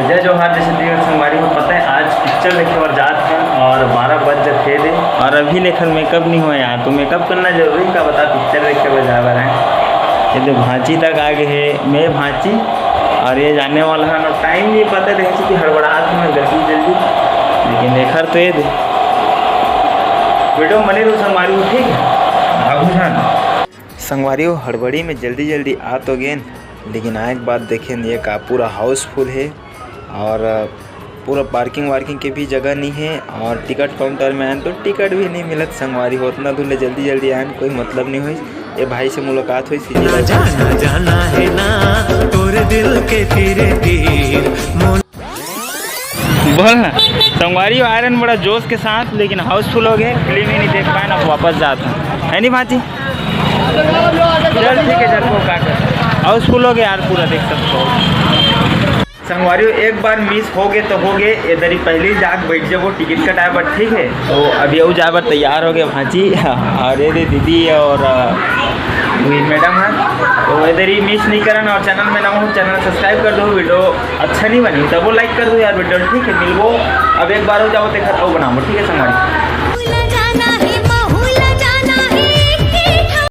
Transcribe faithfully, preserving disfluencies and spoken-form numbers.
जय जोहार, जय छत्तीसगढ़ संगवारी हो। पता है, आज पिक्चर देखे बर जात हन और बारह बज जथे दे, और अभी लेखन मेकअप नहीं हुआ यार। तो मेकअप करना जरूरी का बता, पिक्चर देखे बर जाए बर है। ये दे भांची तक आ गए है, मैं भांची और ये जाने वाला है ना। टाइम नहीं पता, देखे कि हड़बड़ात में गलती जल्दी, लेकिन एखर तो ये दे। वीडियो में बने रहो संगवारी हो, ठीक है? बाबू जान। संगवारी हो, हड़बड़ी में जल्दी जल्दी आ तो गेन, लेकिन आए के बाद देखेन ये का पूरा हाउसफुल है और पूरा पार्किंग वार्किंग के भी जगह नहीं है और टिकट काउंटर में आएन तो टिकट भी नहीं मिलत संगवारी हो। उतना दूर ले जल्दी जल्दी आएन, कोई मतलब नहीं होइस। ये भाई से मुलाकात हुई सीधी ना बात। जाना जाना है ना तोर दिल के तीरे तीर। बोल ना संगवारी हो, आयरन बड़ा जोश के साथ, लेकिन हाउसफुल हो गए, फिल्म ही नहीं देख पाए ना, वापस जाता है नहीं भांची। चल ठीक है, चल वो का कर, हाउसफुल हो गया यार पूरा, देख सकते हो। संगवारी हो, एक बार मिस हो गए तो हो गए, इधर ही पहले ही जाके बैठ जाबो टिकट कटाए बर, ठीक है। तो अभी अउ जाए बर तैयार हो गए भांची और ये दे दीदी और अ, ये मैडम है। तो इधर ही मिस नहीं करना और चैनल में नवा हो, चैनल सब्सक्राइब कर दो। वीडियो अच्छा नहीं बनी तब वो लाइक कर दो यार वीडियो, ठीक है। मिलबो अब एक बार हो जाओ, देखा तो बनाओ, ठीक है संगवारी।